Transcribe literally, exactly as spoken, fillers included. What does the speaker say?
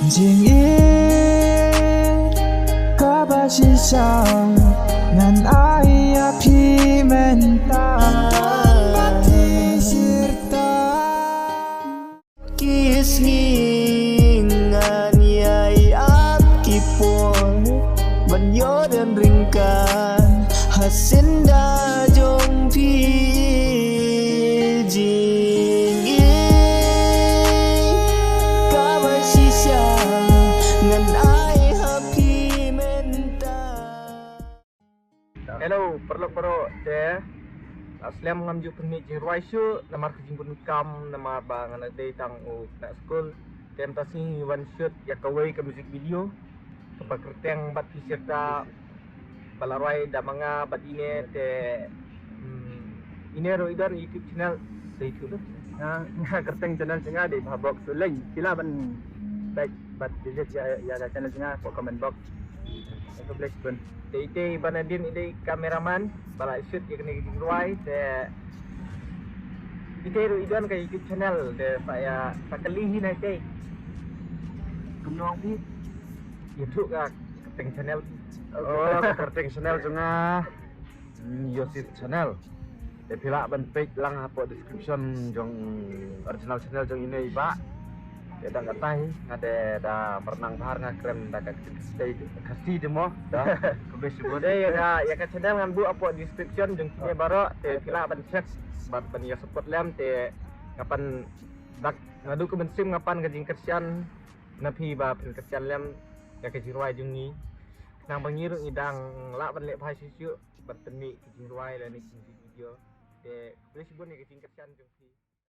Jingïeit kaba shisha ngan ai ïa phi mynta. Ki sngi ngan ïai ap ki por ban ïoh don ryngkat ha syndah jong phi. Jingïeit kaba shisha ngan ai ha phi mynta. Hello, paralok baroh, te la slem ngam ju pynmih jingrwai shuh namar ka jingpyndonkam, namar ba nga dei tang u khynnah skul. Te mynta sngi ngi wan shoot ïa kawei ka music video kaba kyrteng Bad Phi Syrta, ba la rwai da ma nga bad ine. Te, hmm, ine ruh i don YouTube channel. Dei tu. Nga, nga kyrteng channel jong nga dei Bhabox Sulein. Phi lah ban like bad visit ïa, ïa ka channel jong nga hapoh comment box. Thank you, bless bun. Te ite i Banadin i dei cameraman ba la shoot ïa kane ka jingrwai. Te ite ruh i don ka YouTube channel, te sa ïa, sa kylli hi na ite. Kumno phi? Ïathuh ka kyrteng channel. Oh, ka kyrteng channel jong nga, hmm, Yosip Channel. Te phi lah ban peit lang hapoh description jong original channel jong ine i bah. Te dang katai nga te da mernang bha, nga kren da ka Khasi te mo. Da. Khublei shibun. Te ïa ka, ïa ka channel ngan buh hapoh description jong kine baroh, te phi lah ban check bad ban ïa support lem. Te nga pan dak, naduh ka mynsiem nga pan ka jingkyrshan na phi ba phin kyrshan lem ïa ka jingrwai jong ngi. Khnang ba ngi ruh ngi dang lah ban leh bha shisha ban pynmih ka jingrwai lane ka music video. Te khublei shibun ïa ka jingkyrshan jong phi.